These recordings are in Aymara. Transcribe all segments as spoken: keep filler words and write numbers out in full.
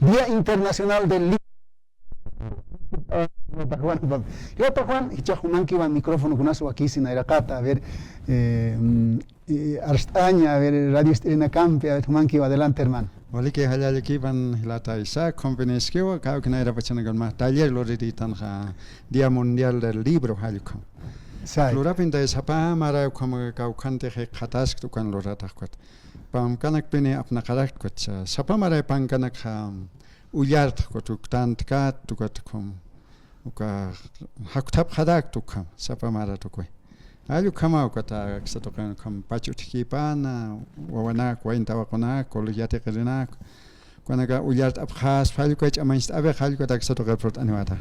Día Internacional del Libro. Jiwata Juan, jichhax jumankiwa micrófono kunas wakisi nayraqata, a ver, eh, mm, eh, arst'aña, a ver, radio ist'irinakampi, a ver, jumankiwa, adelante, hermano. Waliki, jallallkipan jilata Isaac, jumpiniskiwa, kawki nayrapachanakan mä taller luriritanxa Día Mundial del Libro, jallkha. Say. Lurapinta sapa mara ukham kawkhantix jikxataskta ukan luratax ukat. Pankanakpini apnaqarakta ukat, sa-, sapa mara pankanakxa ullartxa ukat, uk tantkat ukat ukham. Uka jakthapxarakta ukham, sapa mara tukuy. Jall ukhama ukata aksa tuqin ukham pach utjkipana, wawanak, wayn tawaqunak, colegio yatiqirinak, ukanaka ullart'apxaspa, jall uka ch'amañcht'apxi, jall ukata aksa tuqir purt'aniwata.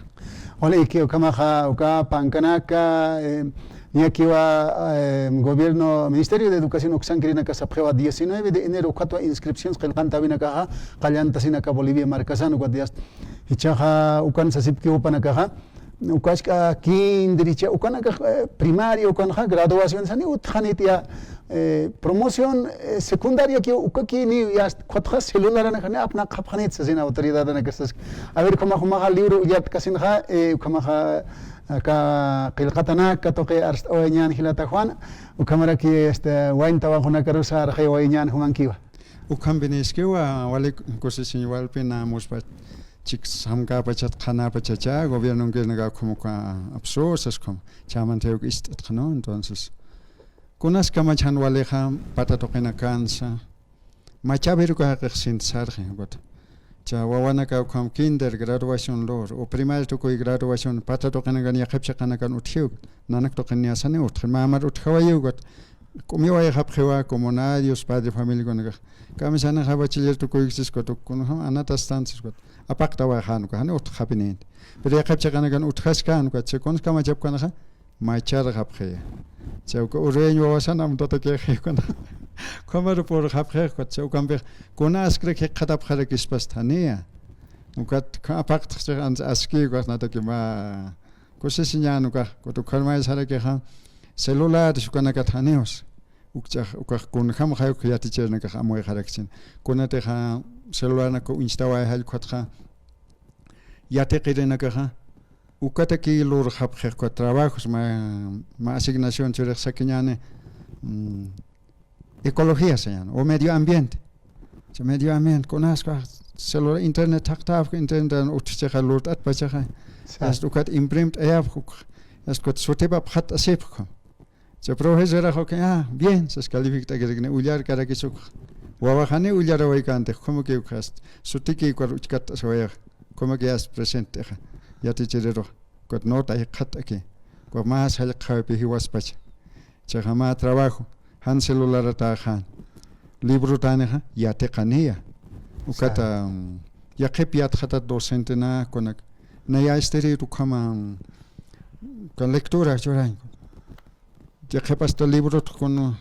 Wali, ukhamaxa, uka pankanaka, eh, niyakiwa, eh, gobierno, Ministerio de Educación uksankirinaka sapxiwa diecinueve de enero ukatwa inscripciones qillqantäwinakaxa, qallantasinaka Bolivia markasan ukat dias. Jichhaxa ukan sasipki jupanakaxa, uka ask'a kinder, jichha ukanakax, eh, primaria ukanxa, graduación sani utjxanitya, eh, promoción, eh, secundaria ki ukaki ni yast-, ukkhatxa celularanakani apnaqapxanit sasin autoridadanakax sas. A ver, ukhamax jumaxa libro ullartkasinxa, eh, ukhamaxa aka qillqatanaka tuqi arst'awayañän jilata Juan, ukhamaraki, este, wayn tawaqunakarus arxayawayañän jumankiwa. Ukhampiniskiwa, wali kusisiñ walpina muspa chik samkäpachat qhanäpachacha, gobiernonkirinaka ukham uka apsu sas ukham, chämanthi uk ist'itxa, ¿no? Entonces, kunaskamach jan walixa pata tuqinakansa, machäwir uka jaqix sinti sarxi, ukat. Cha wawanaka ukham kinder graduación lur, o primaria tukuy graduación, pata tuqinakan yaqhip chiqanakan utjiw, nanak tuqin niyasani utji, mä mar utjawayiw ukat. K'umiwayxapxiwa comunarios, padre familiakunakax. Kamisanixa bachiller tukuyksisku, kunjam anatastansis ukat. Apaqtawayxän uka, jani utjxapinïnti. Pero yaqhip chiqanakan utjaskän ukat, cha kunas kamachapkänxa, macharxapxiya. Cha uka urueño wawasan amtatakixi ukan. Ukhamaru purxapxi ukat, cha ukampix kuna askrak jikxatapxarakispasti janiya. Ukat apaqtxchix ansi aski ukax nataki mä kusisiñän ukax, ukat ukhamay sarakixa, celulares ukanakat janiws. Ukch'ax, ukax kunjamxay uk yatichirinakax amuyxarakchin. Kunatixa celularnak uñstaway jall ukatxa, yatiqirinakaxa, ukataki lurxapxi ukat trabajos, mä, mä asignación churix sakiñäni, mm, ecología sañäni, o medio ambiente. Cha medio ambiente, kunas ukax celular, internet thaqtapxi, internet utjchixa lurt'atpachaxa. Sí. Hasta ukat imprimt'ayapxi, hasta ukat sutipapxat'asipxi. Cha profesorax uka, ah, bien, sas califict'akirikni, ullarkarakis uka. Wawaxani ullarawaykäntix, como que uka, sutiki uka uchkatt'asiwayax, como que as presente, yatichirirux, ukat nota jikxatt'aki, uka más jallq'awipi jiwaspacha. Chaxa mä trabajo, jan celularatäxän. Librotanixa, yatiqaniya. Ukata, mm, yaqhip yatxatat docentenak kunak. Naya esteritu ukhama, mm, uka lectura churañ. Yaqhip hasta librot kun,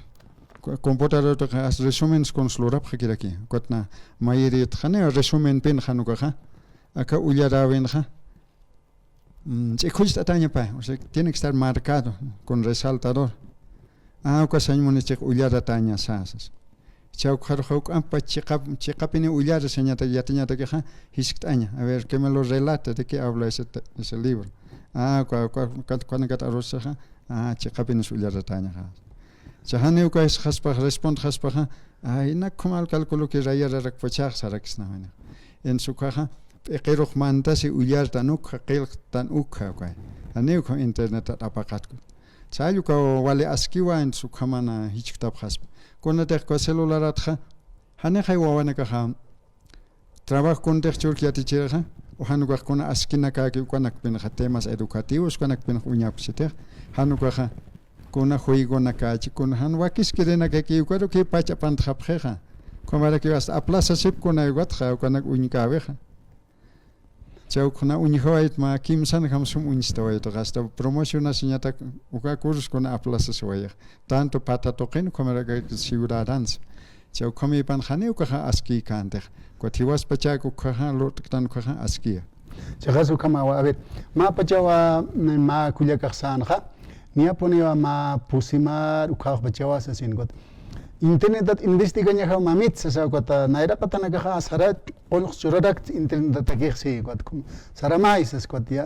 ku-, computadorta as resumens kuns lurapxakiraki. Ukatna mayoritxani resumenpinxa ukaxa. Aka ullaräwinxa. Mm, ch'ikhucht'ataña pä, o sea, tiene que estar marcado con resaltador. Ah, uka sañ munichix ullarataña sasas. Cha ukxaruxa juk'ampa chiqap-, chiqapini ullara sañata-, yatiñatakixa, jiskt'aña. A ver, que me lo relate de qué habla ese te-, ese libro. Ah, uka, uka, uka, ukanakat arusaxa, ah, chiqapinis ullaratañaxa. Cha jani uka jisxaspaxa, respondxaspaxa, ay, nak khumal calculo que rayararakpachax sarakisna, bueno. Entonces ukaxa, p'iqirux mantasi ullartan ukxa, qillqtan ukxa, uka. Jani ukham internetat apaqatku. Chayll uka wali askiwa, entonces ukhaman jichktapxaspa. Kunatix uka celularatxa, janixay wawanakaxa, trabajo kuntix churki yatichirixa, o jan ukax kuna askinakäki ukanakpinxa temas educativos, ukanakpinxa uñapxitix, jan ukaxa, kuna juegonakächi, kuna jan wakiskirinakaki ukaruki pach apantxapxixa. Ukhamarakiw hasta aplazasipkuna ukatxa, ukanak uñkäwixa. Cha ukhana uñjawayt mä kimsanjam sum uñstawaytaxa, hasta promocionasiñatak uka cursos kuna aplazasiwayax. Tanto pata tuqin, ukhamaraki ciudadans. Cha ukhamïpan jani ukaxa askïkäntixa. Ukat jiwaspachak ukhaxa, lurt'ktan ukhaxa askiya. Chiqas ukhamawa, a ver, mä pachawa, mm, mä kullakax sänxa, niyapuniwa mä pusimar ukhax pachawa sasin ukat. Internetat investigañaxa mamit sasa, ukat nayraqatanakaxa sara qullqs churarakts internetataki si, ukat kum-, saramay sas, ukat ya.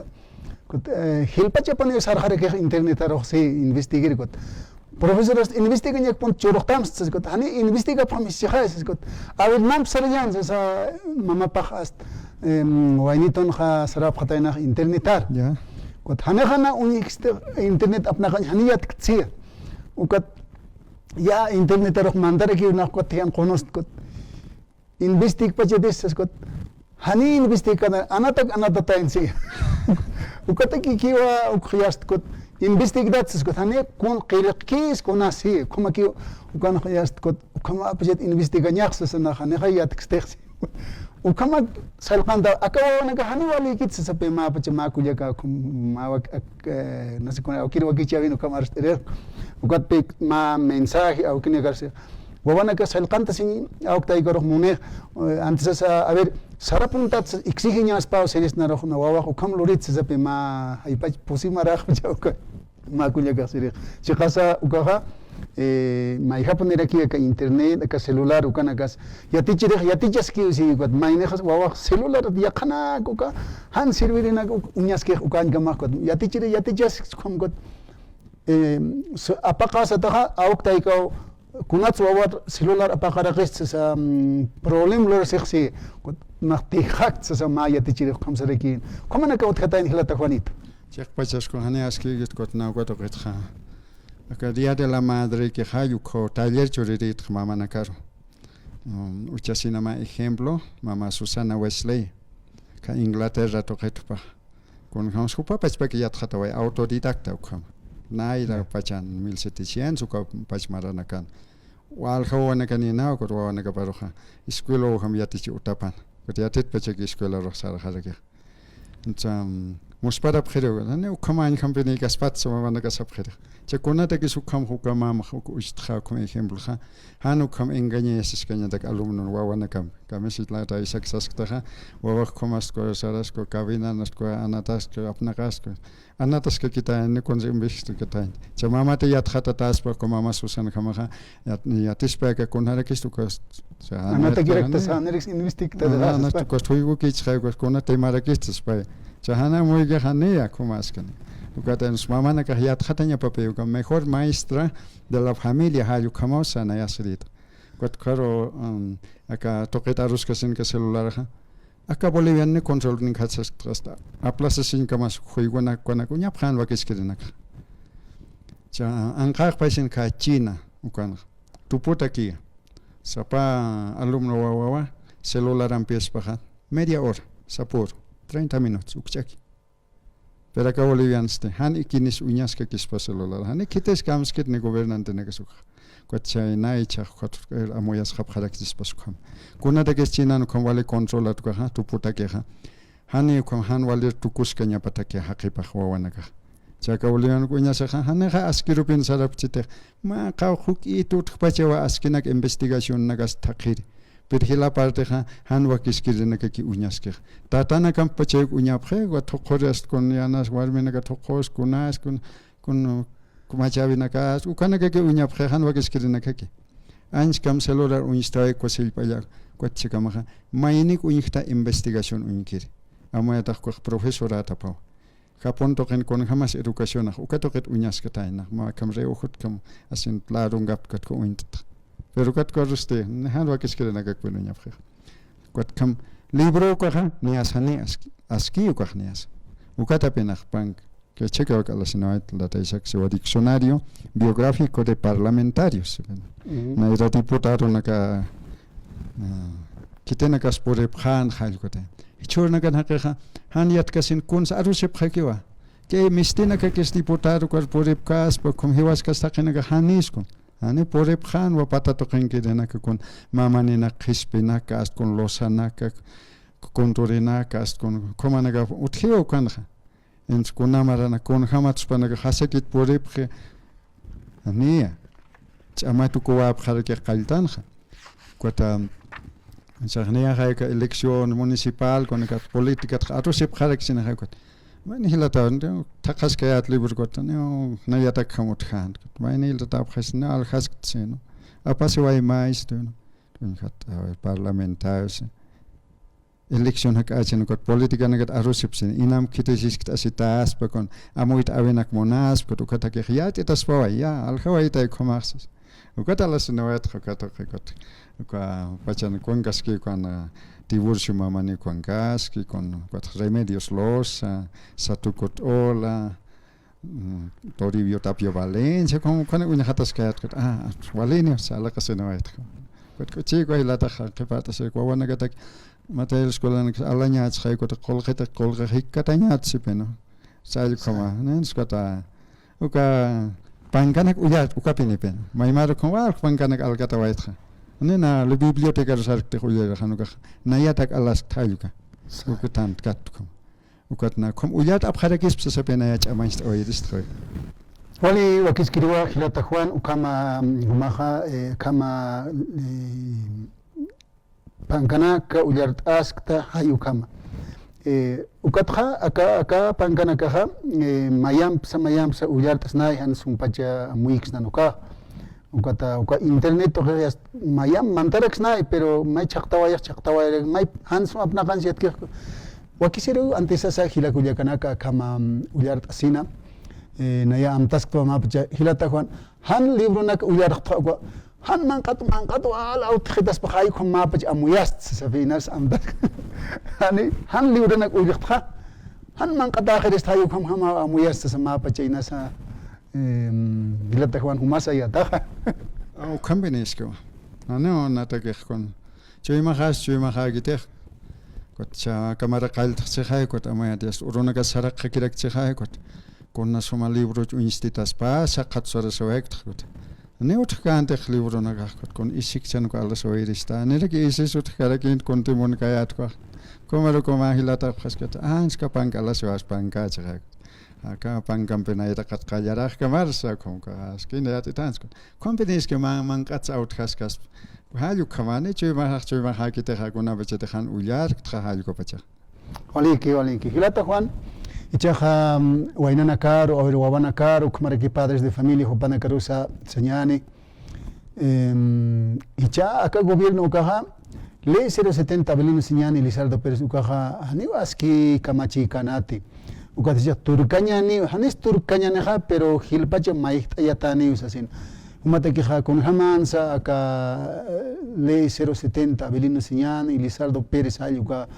Ukat, eh, jilpachapaniw sarxarakix internetarux si investigir, ukat. Profesoras investigañakpun churuxtam sas, ukat. Jani investigapxam sisixay sas, ukat. A ver, namp sarayan sasa, mamapax ast, em, waynitunxa sarapxataynax internetar. Ya. Ukat, janixa na uñjksti internet apnaqañ jani yatktsi. Ukat, ya internetarux mandarakiw nax, ukat, yan qunust, ukat. Investigpachatis sas, ukat. Jani investigkana, anatak anatatayn si. Ukatakikiwa ukxyast, ukat. Investigdat sas, ukat. Jani kun qillqkis kuna si. Ukhamakiw ukan xyast, ukat. Ukhamapachat investigañax sasana, janixa yatkstix si. Ukhamak sallqanta, aka wawanaka jani walikit sasapï, mä pacha mä kullaka, ukham mä wak-, ak-, eh, no sé, kuna awkir wakichäwin ukham arst'irix. Ukatpï mä mensaje awkinakar si. Wawanaka sallqanta sin awk taykarux munix, eh, antes sasa, a ver, sarapuntat sas, exigeñaspaw sirisnarux, na wawax ukham lurit sasapï, mä jaypach pusi marax pacha uka. Mä kullakax sirix. Chiqasa ukaxa, eh, mayjapaniraki aka internet, aka celular, ukanakas. Yatichirix, yatichaskiw si, ukat, maynixas wawax celular yaqhanak uka, jan sirvirinak uk-, uñaskix ukañkamax, ukat. Yatichirix, yatichask, ukham, ukat. Eh, s-, apaqasataxa, awk taykaw, kunats wawat celular apaqarakist sasa, mm, problem lurasix si, ukat, nax tijakt sasa mä yatichirix, ukham sarakin. Ukhamanakaw utjatayn jilata Juanita. Chiqpachas kun jani askïkit, ukat, na uka tuqitxa. Aka Día de la Madre kixa, ukhaw taller churirïtx mamanakaru. Um, uchasina mä ejemplo, mama Susana Wesley. Aka Inglaterra tuqitpax. Kunjams jupa pachpaki yatxataway, autodidacta ukham. Nayra pachan, mil setecientos, uka pach maranakan. Walja wawanakanïna, ukat wawanakaparuxa. Escuela ukham yatichi utapan. Ukat yatitpachaki escuelarux sarxarakix. Entonces, mm, musparapxiriw, jani ukham añjampinïkaspatsa mamanaka sapxirix. Cha kunatakis ukham, uka mamax, uka uchtxa, ukham ejemploxa, jan ukham engañayasiskañatak alumnon wawanakampi. Kamisita layata isaksasktxa, wawax ukhamastku, saraskwa, cabinanastku, anataskwa, apnaqaskwa. Anataskakitañ, ni kunsa invistiskatañ. Cha mamati yatxatataspa, uka mama Susanjamaxa, yat-, yatispayka kunarakistu, uka, cha, anatakirakta, anata, sanirix invistiktata, ana, anata, uka, juygukïchixay, uka, kuna temarakista, saspa. Cha, jana muyki, janiya, ukhamaskani. Ukat, mamanakax yatxatañapapï, uka, mejor maestra de la familia, jall ukhamaw sanayasirïta. Ukat, ukaru, um, aka tuqit aruskasinka celularxa. Aka Bolivian ni control ni khatsas hasta aplazasiñkamas juygunak ukanak uñapxän wakiskirinaka. Cha, anqaxpaysin kha China ukanxa. Tuputakiya. Sapa alumno wawawa celular ampiaspaxa media hora, sapüru, treinta minutos, ukch'aki. Pero aka Boliviansti, jan ikinis uñaskakispa celular, jan ikitis kamskit ni gobernantenakas ukxa. Ukat chay nay ichhax ukat amuyasxapxarakchispas ukham. Kunatakis Chinan ukham wali controlat ukaxa, tuputakixa. Jani ukham jan walir tukuskañapataki jaqipax wawanakax. Chaka Bolivian uñasaxa, janixa askirupin sarapchitix. Mä qawqhuk'it utjpachawa askinak investigacionnakas thaqhiri. Pero jila partixa, jan wakiskirinakaki uñaskix. Tatanakampachayuk uñapxi, wa thuqhuri astkun yanas, warminaka thuqhus, kunas, kun, kun, kumachawinakas, ukanakaki uñapxi, jan wakiskirinakaki. Anchkam celular uñstaway kusillp'alla, kuat chikamaxa, maynik uñjta investigación uñkiri. Amuyatax kux profesoratapaw. Japón tuqin kunjamas educacionax, uka tuqit uñaskatayna, mä kham rey ujutkam asin ladungaptkat ku uñt'ta. Pero ukat kurusti, jan wakiskirinakakpin uñapxix. Ukat kham libro ukaxa, niyasa ni aski, aski ukax niyasa. Ukatapinax pank, que checa uka la sinawait la taisak siwa diccionario biográfico de parlamentarios. Ujú. Nayra diputadonaka, ah, khitinakas puripxän jallkutay. Jichhürnakan jaqixa, jan yatkasin kunsa arusipxakiwa. Kay mistinakakis diputado kar puripkaspa, kum jiwaskas taqinaka janiskun. Jani puripxänwa pata tuqinkirinaka kun mamaninak qhispinaka, astkun losanaka, kunturinaka, astkun khumanaka utjiwa ukanxa. Entonces, kunamaranak, kunjamatspanakas jasakit puripxi, niya. Ch'amatukuwapxaraki qalltanxa. Kuta, chaqniyaxa aka elección municipal, kunakat políticatax arusipxarakchinaxa, kuta. Mayni jilata, thaqhaskayät libro, kuta, niya, nayatakjam utjän. Mayni jilatapxis, niya, aljaskt, sino. Apasiway maystu, ¿no? Uñjat, a ver, parlamentario, sí. Elección jak'achin ukat politikanakata arusipsin, inam khitisiskt'asitaspa kun, amuyt'awinak munaspa, ukat ukatakix yatitaspawa, ya, aljawaytay ukhamaxsis. Ukat alasinawaytxa ukat, ukat, ukat, uka pachan kunkaski ukan, ah, divorcio mamani kunkaski, kun, ukat Remedios Loza, Satuku T'ola, mm, Toribio Tapia Valencia, kun, kun uñjataskayät ukat, ah, walini, sa, alaqasinawaytxa. Ukat, ukat, chika jilataxa, qhipart'asi, wawanakatak, matayil escuelanak alañätsxay, ukat, qullqita, qullqi jikkatañätsipï, ¿no? Sallkhama, ¿no? Ukat, uka pankanak ullar, ukapinipï. Maymar ukham wal pankanak alkatawaytxa. Nina, li bibliotecaru sarktix ullarxan ukax. Nayatak alasktxay uka. Sa- Uka tant kat ukham. Ukat na, ukham ullart'apxarakispa sasapï naya ch'amañcht'awayiristxa. Wali wakiskiriwa jilata Juan, ukhama, mm, jumaxa, eh, ukhama, eh, pankanaka ullart'askta jay ukhama. Eh, ukatxa, aka, aka pankanakaxa, eh, mayampsa, mayampsa ullart'asnay, jan sumpacha amuyksnan ukax. Ukata, uka internet tuqix yast-, mayamp mantaraksnay, pero may chhaqtawayax, chhaqtawayax, may jan sum apnaqansi yatkix. Wakisiru antisasa jila kullakanaka akhama, mm, ullart'asina. Eh, naya amtasktwa mapacha, jilata Juan, jan libronak ullart'xa uka, jan manq'at, manq'at wal awtxitaspa jay ukham mapach amuyast, sasapï inas amtak. Jani, jan libronak ullxtxa, jan manq'at axirist jay ukham jama amuyast, sasa mapach inasa, em, jilata Juan jumasa yatixa. Ah, ukhampiniskiwa. Janiw natakix kun. Chuymaxas, chuymaxäkitix. Ukat cha cámara qalltxchixay, ukat amayat yast urunakas saraqxakirakchixay, ukat. Kuna suma libroch uñstitaspa, saqat sarasawayktx, ukat. Ni utjkantix libronakax, ukat, kun isikchan uka alasawayirista. Niraki isis utjkarakint kuntimunkayät ukax. Kumaru kuma jilatapxaskat, anchhka panka alasawayas pankachaxa. Aka pankampi nayraqat qallaraxkamarsa, ukham uka, askin yatitanchkun. Ukham piniski man-, manq'atsa awtjaskaspa. Jall ukhamani, chuymaxax, chuymaxäkitixa, kunapachatix jan ullarktxa jall ukapachax. Waliki, waliki. Jilata Juan, ichaxa, mm, waynanakaru, a ver, wawanakaru, ukhamaraki padres de familia, jupanakarusa sañäni. Em, icha aka gobierno ukaxa, ley cero setenta Avelino Siñani, Lizardo Pérez ukaxa, janiw aski kamachïkänati. Ukat jichhax turkañäniw, janis turkañänixa, pero jilpacha mayjt'ayatäniw sasin. Jumatakixa kunjamansa aka, eh, ley cero setenta, Avelino Siñani, Lizardo Pérez, jall uka,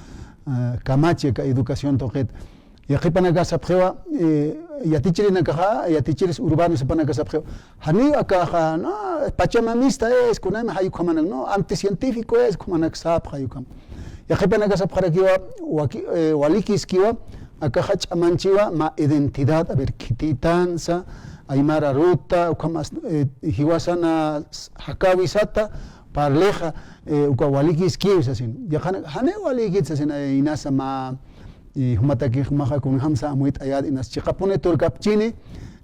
eh, kamachi aka educación tuqit. Yaqhipanaka sapxiwa, eh, yatichirinakaxa, yatichiris urbanos jupanaka sapxiwa. Janiw akaxa, no, pachamamista es, kunayma jay ukhamanak, no, anticientífico es, ukhamanak sapxa jay ukham. Yaqhipanaka sapxarakiwa, waki-, eh, walikiskiwa, akaxa ch'amanchiwa, mä identidad, a ver, khititansa, aymar aruta, ukhamas, eh, jiwasana s-, jakäwisata, parlixa, eh, uka walikiskiw sasin. Yaqhana, janiw walikit sasin, eh, inasa mä, eh, jumataki jumaxa kunjamsa amuyt'ayät inas chiqapuni turkapchini,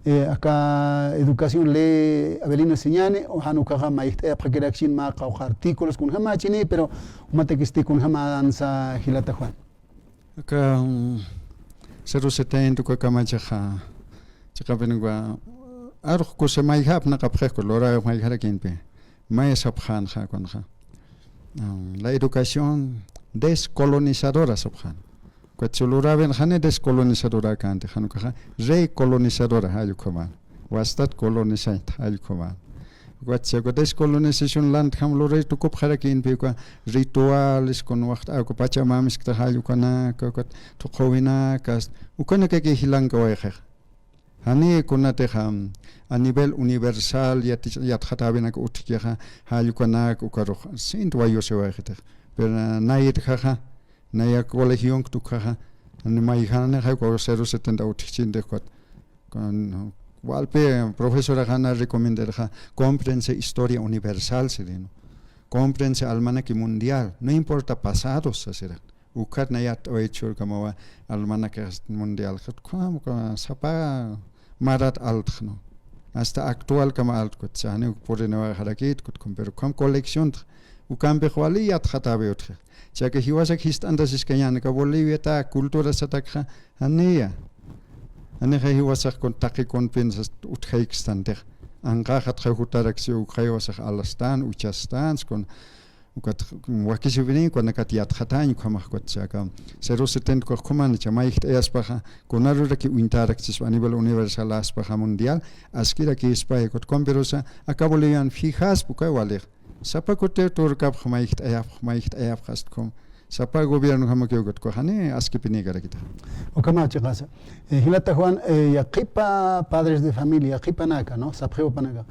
eh, aka educación ley Avelino Siñani, o jan ukaxa mayjt'ayapxakirakchin mä qawqha artículos kunjamächini, pero jumatakisti kunjamansa jilata Juan. Aka, mm, cero setenta uka kamachaxa, chiqapiniwa, arux kusa mayjapnaqapxixku, lurawi mayjarakïnpi. Maya sapxänxa kunxa. Ah, la educación descolonizadora sapxän. Ukat lurawi jani descolonizadorakänti, jan ukaxa recolonizadora jall ukhaman. Wastat colonizañt jall ukhaman. Ukat uka descolonización lantjam luray tukupxarakïnpi uka rituales, kun waxt'äwi uka pachamamiskta jall ukanaka, ukat thuqhuwinakas, ukanakaki jilankawayxix. Jani kunatixa, a nivel universal, yati-, yatxatäwinak utjkixa, jall ukanak ukarux, sint wayusiwayxitix. Pero na-, nayirjaxa, naya colegionkt ukjaxa, ni mayjanixa, uka cero setenta utjkchintix ukat. Kun, walpi profesoraxa na recomendarxa, cómprense historia universal, sirïnu. Cómprense almanaque mundial, no importa pasados, sasira. Ukat nayat uy churkamawa almanaque mundial. Ukat ukham, ukham sapa marat altxnu. Hasta actual kama altkut. Chani uk puriniwa jarakit kut kum, pero ukham colección tx-, ukampix wali yatxatawi utxi. Chaka jiwasak jist'antasiskañäni ka Bolivia ta cultura satakxa, janiya. Janixa jiwasak kun taqi kun piensas utjaykstantix. Anqaxat jutarakchi ukxaywasax alastan, uchastan, kuna ukat wakisipini, kuna kat yatxatañ, ukhamax ukat chaka. Cero setenta ukax ukhamañcha mayjt'ayaspaxa, kunaruraki uñtarakchispa a nivel universal aspaxa mundial, askirakispa, ukat ukham pirusa, aka Bolivian fijaspa, uka walix. Sapa kuti turkapx mayjt'ayapx, mayjt'ayapx ast ukham. Sapa gobierno jamakiw ukat ukaxani askipinikarakita. Ukhama chiqasa. Eh, jilata Juan, eh, yaqhipa padres de familia, yaqhipanaka, ¿no? Sapxiwapanaka.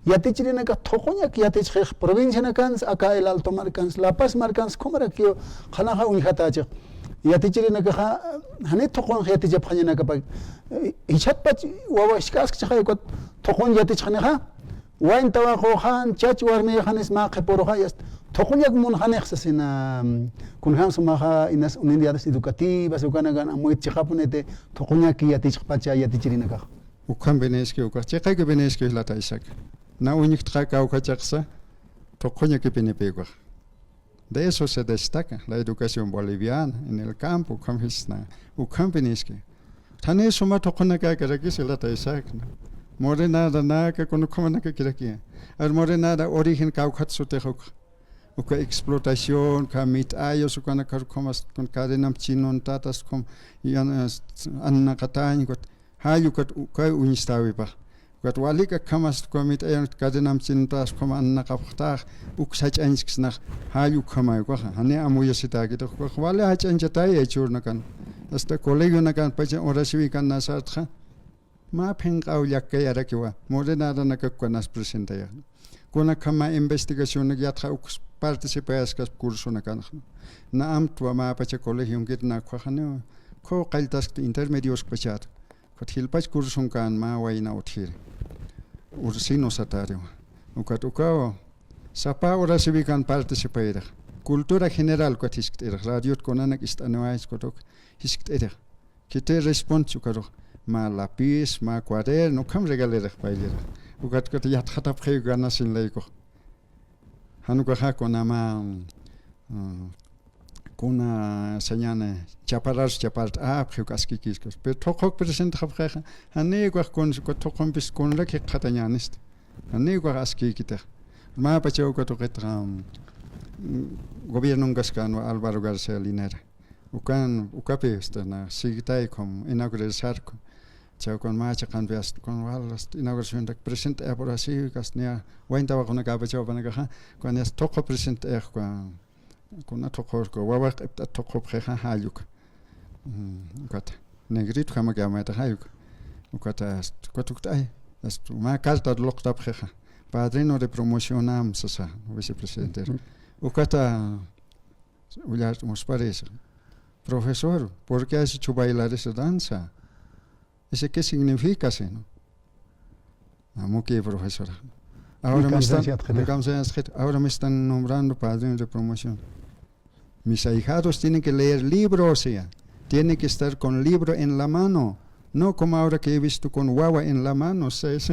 Yatichirinakax thuquñak yatichxix provincianakans, aka El Alto markans, La Paz markans, khumarakiw qhanaxa uñjatachix. Yatichirinakaxa, jani thuqunx yatichapxañanakapa. Eh, jichatpach wawa jisk'askchixay ukat thuquñ yatichxanixa. Wayn tawaquxan, chach warmixanis mä qhipuruxa, yast thuquñak munxanix sasina, mm, kunjam sumaxa inas unidades educativas, ukanakan amuyt chiqapuniti thuquñak yatichxpacha yatichirinakax. Ukhampiniski ukax, chiqakipiniski jilata Isaac. Na uñjtxa kawkhachaxsa, thuquñakipinipi ukax. De eso se destaca la educación boliviana en el campo, ukham jisna, ukhampiniski. Jani suma thuqunakakarakis jilata Isaac, ¿no? Morenadanaka, kuna ukhamanakakiraki. Ar morenada origen kawkhat sutix uk. Uka explotación, ka mit'ayus, ukanakar ukhamas, kun cadenamp chinuntatas, ukham, yan, eh, annaqatañ, ukat, jall ukat, uka uñstawipax. Ukat walik akhamas uka mit'ayan cadenamp chinuntas ukham annaqapxtax, uk sach'añchksnax, jall ukhamay ukaxa, jani amuyasitäkitix ukax, wali jach'añchatay yachurnakan. Hasta colegionakan pacha urasiwikan nasartxa, mä phinq'aw llakkayarakiwa, morenadanaka ukanas presentayax. Kunakhama investigacionak yatxa uk participayaskas cursonakanxa. Na amtwa mä pacha colegionkir na ukkhaxaniwa, ukhaw qalltaskta intermedios pachat. Ukat jilpach cursonkän mä wayna utjiri. Ursino satariwa. Ukat ukaw sapa urasiwikan participayirix. Cultura general ukat jiskt'irix. Radiot kunanak ist'aniwaychi ukat uk jiskt'irix. Khiti responde ukarux. Mä lapis, mä cuaderno, ukham regalirix paylirix. Ukat ukat yatxatapxiw ganasin laykux. Jan ukaxa kuna mä, mm, kuna sañäni chaparar chapart'apxi uk askikiskas. Pero thuquk presentxapxixa, janiw ukax kun, kun thuqumpis kunrak jikxatañänista. Janiw ukax askikitix. Mä pachaw uka tuqitxa, mm, gobiernonkaskanwa Álvaro García Linera. Ukan, ukapi, este, na, sigtay ukham, inaugurar sarku. Chawkan mä chiqanpi, este, kun wal, este, inauguracionrak present'ayapxi, este, niya, wayn tawaqunakapachaw panakaxa, kun, este, thuqu present'ayax, kun, kuna thuqu, kun, wawax q'ipt'at thuqupxixa, jall uk. Mm, ukata. Negrito jamakï amaytax jall uk. Ukata, este, ukat ukt'ay. Este, mä carta luqtapxixa. Padrino de promocionam, sasa, vicepresidente. Ukata, Ullart'amusparisa. Profesor, ¿por qué has hecho bailar esa danza? ¿Ese qué significa, sino? Amukï, profesora. Ahora me están, me cansan, ahora me están nombrando padrino de promoción. Mis ahijados tienen que leer libros, ya. Tienen que estar con libro en la mano. No como ahora que he visto con wawa en la mano, sí, sí.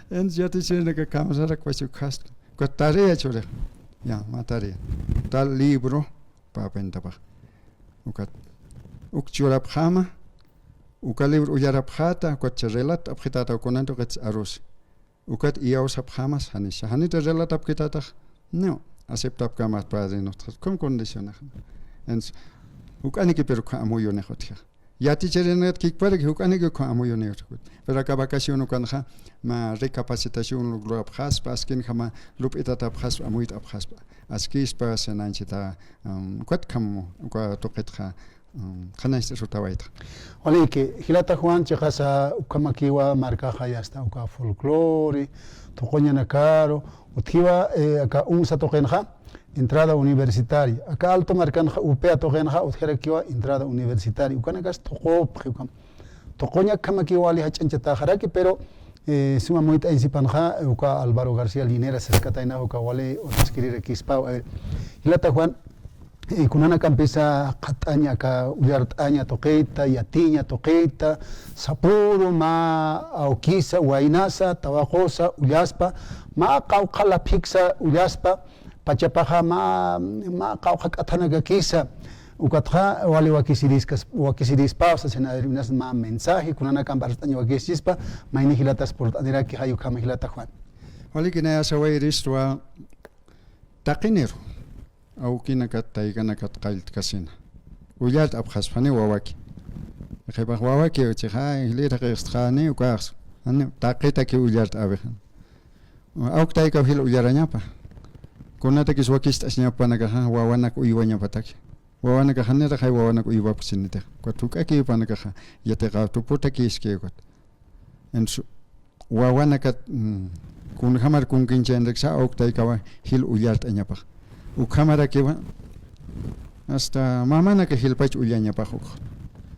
Entonces ya te dicen que kamsarak pachu kast. Ukat tarea churix. Ya, mä tarea. Tal libro, papañtapax. Ukat. Uk churapxäma, uka libro uyarapxäta, ukat chay relatapxitäta, kunanti ukat arusi. Ukat iyawsapxämas, janisa. Janiti relatapkitatax, no, aceptapkamat padrinotxa, con condiciones. Entonces, juk'aniki pero ukkha amuyunix utjixa. Yatichirinakat kikparak juk'aniki ukkha amuyunix utjixa. Pero aka vacación ukanxa, mä recapacitación lograpxaspa, askinjama lup'itatapxaspa, amuyt'apxaspa. Askispa, sanañchita, um, ukatkham, uka tuqitxa, um, qhanañcht'asir utjawayta. Waliki, jilata Juan, chiqasa ukhamakiwa markaxa yasta uka folclore, thuquñanakaru, utjiwa, eh, aka UNSA tuqinxa, entrada universitaria. Aka Alto markanxa, UPEA tuqinxa, utjarakiwa entrada universitaria. Ukanakas thuqupxi ukham. Thuquñak ukhamakiwa wali jach'añchataxaraki, pero, eh, suma amuyt'añ sipanxa, uka Álvaro García Linera saskatayna, uka wali uraskirirakispaw. A ver, jilata Juan, eh, kunanakampisa qhatt'añ aka ullart'aña tuqita, yatiña tuqita, sapüru mä awkisa, waynasa, tawaqusa, ullaspa, mä qawqha laphiksa, ullaspa, pachapaxa mä, mä qawqha k'athanakakisa, Ukatxa wali wakisiriskas, wakisirispa, o sea, sina, unas mä mensaje, kunanakamp arst'añ wakisispa, mayni jilatas purt'aniraki, jay ukhama jilata Juan. Walikinaya sawayiristwa, taqiniru awkinakat, taykanakat qalltkasina. Ullart'apxaspa, janiw wawaki. Qhipax wawaki, uchix, ay, jilïr jaqïxtxa, janiw ukax, janiw, taqitakiw ullart'äwix. Awk taykaw jil ullarañapa. Kunatakis wakist'asiñapa jupanakaxa, wawanak uywañapataki. Wawanakax janiraxay wawanak uywapxsinitix. Ukat juk'akiw jupanakaxa, yatiqaw tuputakïskiw ukat. Entonces, wawanakat, mm, kunjamar kunkiñchañraksa, awk taykawa jil ullart'añapax. Ukhamarakiwa, hasta mamanaka jilpach ullañapax ukxa.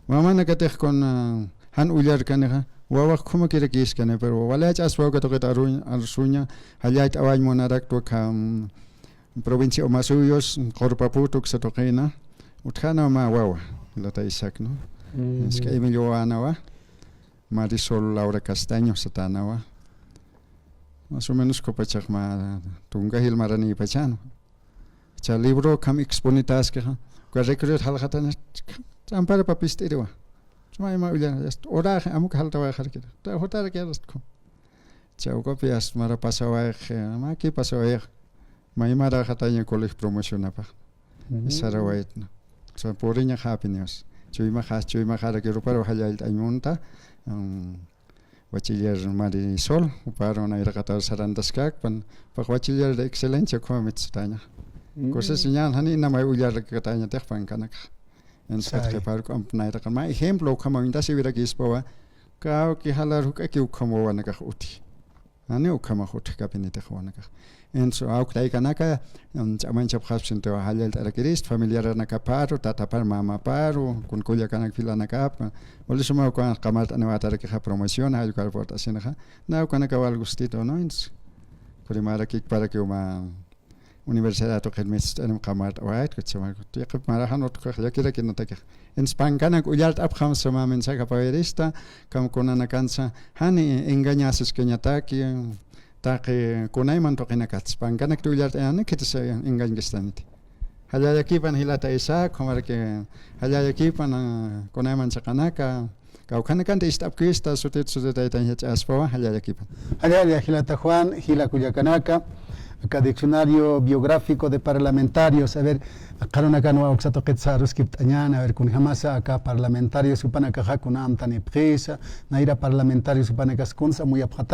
Mamanakatix kun, ah, jan ullarkanixa, wawax khumakirakïskani, pero wali jach'a aspaw uka tuqit aruñ-, arsuña, jallayt'awañ munaraktwa ukham, provincia Omasuyos, Qurpaputu uksa tuqina, utjänaw mä wawa, jilata Isaac, ¿no? Ujú. Isk'a imillwawänawa, Marisol Laura Castaño satänawa. Más o menos uka pachax mä tunka jilmaranïpachänwa. Cha libro ukham exponitäskixa, uka recreo jaljatana, ch'ampara papist'iriwa. Chuma ima ullana, yast, uraxi, amuka jaltawayxarakira. Ta jutarakiras ukham. Cha ukapi yast mara pasawayxi, maki pasawayxi. Maymarä jataña colegio promocionapax. Mm. Sarawaytna. Sa puriñaxapiniwas. Chuymaxa, chuymaxaraki rupar wajallallt'añ munta. Mm, bachiller Marisol, juparu nayraqatar sarantaskakpan, pax bachiller de excelencia ukhamamit sataña. Mm. Kusisiñan jani inamay ullarakatañatix pankanakxa. Entonces, qhiparuk'amp nayraqan. Mä ejemplo, ukhama uñtasiwirakispawa, kawki jalar juk'aki ukham wawanakax uti. Jani ukhamax utjkapinitix wawanakax. Entonces, awk taykanaka, mm, ch'amañchapxaspa sintiwa jallallt'arakirist, familiaranakaparu, tataparu, mamaparu, kun kullakanak filanakap, wali suma ukan qamart'aniwatarakixa promoción, jallukar purt'asinaxa, na ukanaka wal gustito, ¿no? Entonces, kurimarakikparakiw mä universidad tuqin mist'anim qamart'awayt, kuchama, yaqhip maraxan utjkax llakirakinatakixa. Entonces, pankanak ullart'apxam suma mensaje apawayirista, ukham kunanakansa, jani engañasiskañataki, taqi kunayman tuqinakats, pankanakti ullart'añäni, khitis engañkistaniti. Jallallakipan jilata Isaac, ukhamaraki jallallakipan, ah, kunayman chiqanaka, kawkhanakanti ist'apkista, sutit sutit taytañ jach'aspawa, jallallakipan. Jallalla jilata Juan, jila kullakanaka, aka diccionario biográfico de parlamentarios, a ver, qharunakanwa uksa tuqitsa aruskipt'añäni, a ver, kunjamasa aka parlamentarios jupanakaxa kuna amtanipxisa, nayra parlamentarios jupanakas kunsa amuyapxata,